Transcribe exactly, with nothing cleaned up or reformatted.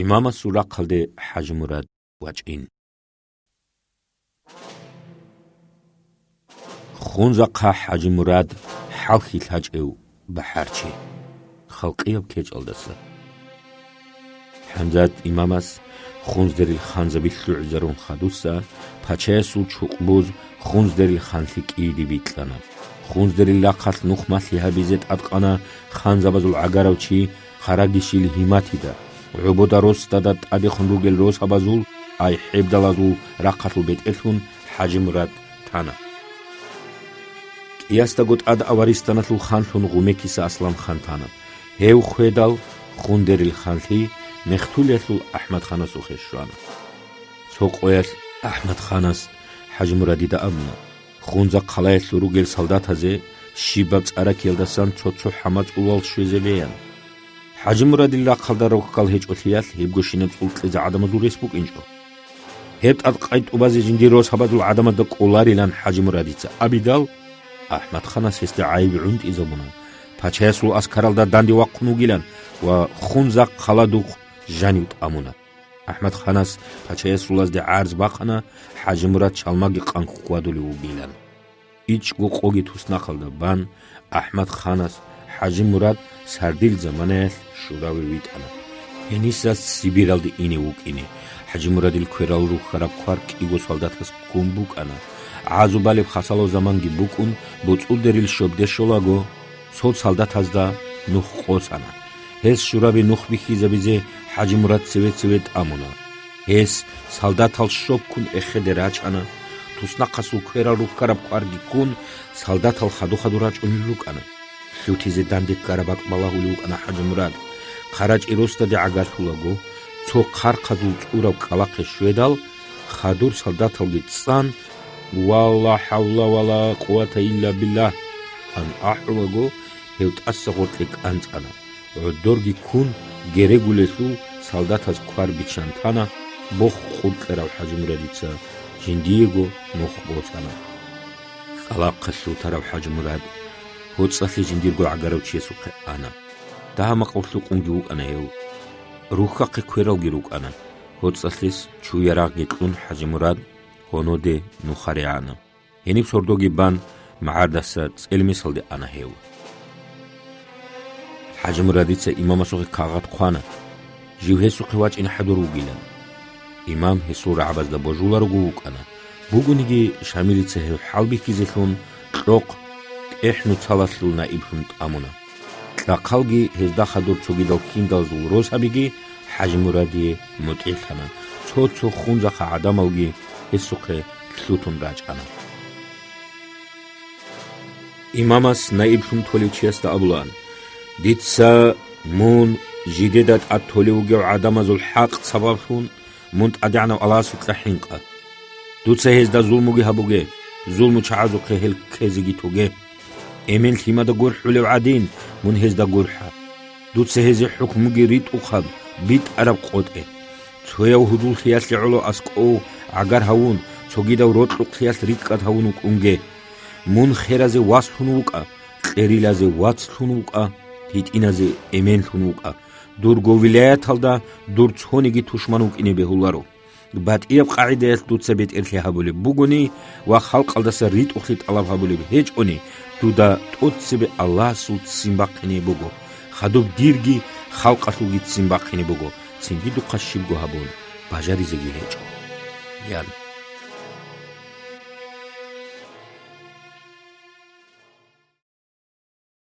Имамасул рахъалде ХӀажимурад вачӀин. Хунзахъа ХӀажимурад хӀалхьи лъачӀев бахӀарчи, халкъияб кечӀалдаса. ХӀамзат имамас хунздерил ханзаби лъугӀизарун хадуса, пачаясул чукъбуз хунздерил ханлъи кӀийиде бикьана. Хунздерил рахъалъ нухмалъи гьабизе тӀадкъана ханзабазул гӀагарав чи Харагишил Гьиматида, гӀобода росдада тӀадехун ругел росабазул, ай хӀебдалазул рахъалъул бетӀерлъун ХӀажимурад тана. КӀиясдаго тӀад аваристаналъул ханлъун Гъумекиса Аслан-хан тана. Гьев хведал, хунздерил ханлъи Мехтулиялъул АхӀмад-ханасухъе щвана. Цо къоялъ АхӀмад-ханас ХӀажимурадида абуна: «Хунзахъ хъалаялъул ругел солдатазе щибаб цӀаракиялдасан цо-цо хӀамацӀулал щвезе бегьан». ХӀажимурадил рахъалда рохьал гьечӀолъиялъ гьебгощинаб цӀул кьезе гӀадамазул рес букӀинчӀо. Гьеб тӀадкъай тӀубазе жиндир росабазул гӀадамазда кӀоларилан ХӀажимурадица абидал, АхӀмад-ханас гьесда гӀайиб гӀунтӀизабуна, пачаясул аскаралда данде вахъун вугилан ва Хунзахъ хъаладухъ жанив тӀамуна. АхӀмад-ханас пачаясулазде гӀарз бахъана, ХӀажимурад чалмаги къан хьвадулев вугилан. ИчӀго къоги туснахъалда бан, АхӀмад-ханас ХӀажимурад сардил заманаялъ щураве витӀана. Гьенисас Сибиралде ине вукӀине, ХӀажимурадил кверал рухьараб квар кӀиго солдатас ккун букӀана. ГӀазу балеб хасало заманги букӀун, боцӀулдерил щобде щолаго, цо солдатазда нух къосана. Гьес щурабе нух бихьизабизе ХӀажимурад цеве-цеве тӀамуна. Гьес солдатал щоккун эхеде рачӀана, туснахъасул кверал рухьараб кварги ккун, солдатал хаду-хаду рачӀунел рукӀана. Лъутизе данде ккараб бакӀ балагьулев вукӀана ХӀажимурад. ХъарачӀи росдаде гӀагарлъулаго, цо хъархъазул цӀураб кӀкӀалахъе щведал, хадур солдаталги цӀан, «Ва ла хӀавла ва ла къуввата илла биллагь!» ан ахӀулаго, гьев тӀаса гъоркье кӀанцӀана. ГӀодорги ккун, герегулелъул солдатаз квар биччан тана, боху къулкьарав ХӀажимурадица жиндиего нух боцана. КӀкӀалахъе лъутарав ХӀажимурад гьоцӀалъе жиндирго гӀагарав чиясухъе ана. Дагьа-макъав лъукъунги вукӀана гьев. Рухьахъе квералги рукӀана. ГьоцӀалъес чу ярагъги кьун ХӀажимурад гьоноде нухаре ана. Гьениб сордоги бан, магӀардаса цӀелмисалде ана гьев. ХӀажимурадица имамасухъе кагъат хъвана, жив гьесухъе вачӀине хӀадур вугилан. Имам гьесул рагӀабазда божуларого вукӀана. Бугониги, Шамилица гьев хӀалбихьизелъун, кьохъ ТӀехь нуцалалъул наиблъун тӀамуна. Кьахъалги гьезда хадур цогидал киндалазул росабиги ХӀажимурадие мутӀигӀлъана, цо-цо Хунзахъа гӀадамалги гьесухъе лъутун рачӀана. Имамас наиблъун толев чиясда абулаан: «Дица мун жидеда тӀад толев вугев гӀадамазул хӀакъ сабаблъун мун ТӀадегӀанав Аллагьасукьа хӀинкъа. Дуца гьезда зулмуги гьабуге, зулмучагӀазухъе гьел ккезеги тоге. Эмен лъимада гурхӀулев гӀадин, мун гьезда гурхӀа. Дуца гьезие хӀукмуги ритӀухъаб, битӀараб къотӀе. Цояв гьудуллъиялъе гӀоло аскӀов гӀагар гьавун, цогидав рокьукълъиялъ рикӀкӀад гьавун вукӀунге. Мун херазе васлъун вукӀа, кьерилазе вацлъун вукӀа, гьитӀиназе эменлъун вукӀа. Дурго вилаяталда дур цониги тушман вукӀине бегьуларо. БатӀияб къагӀидаялъ дуца бетӀерлъи гьабулеб бугони ва халкъалдаса ритӀухълъи тӀалаб гьабулеб гьечӀони, дуда тӀоцебе Аллагьасул ццин бахъине буго, хадуб дирги халкъалъулги ццин бахъине буго, цинги духъа щибго гьабун, бажаризеги гьечӀо», – ян.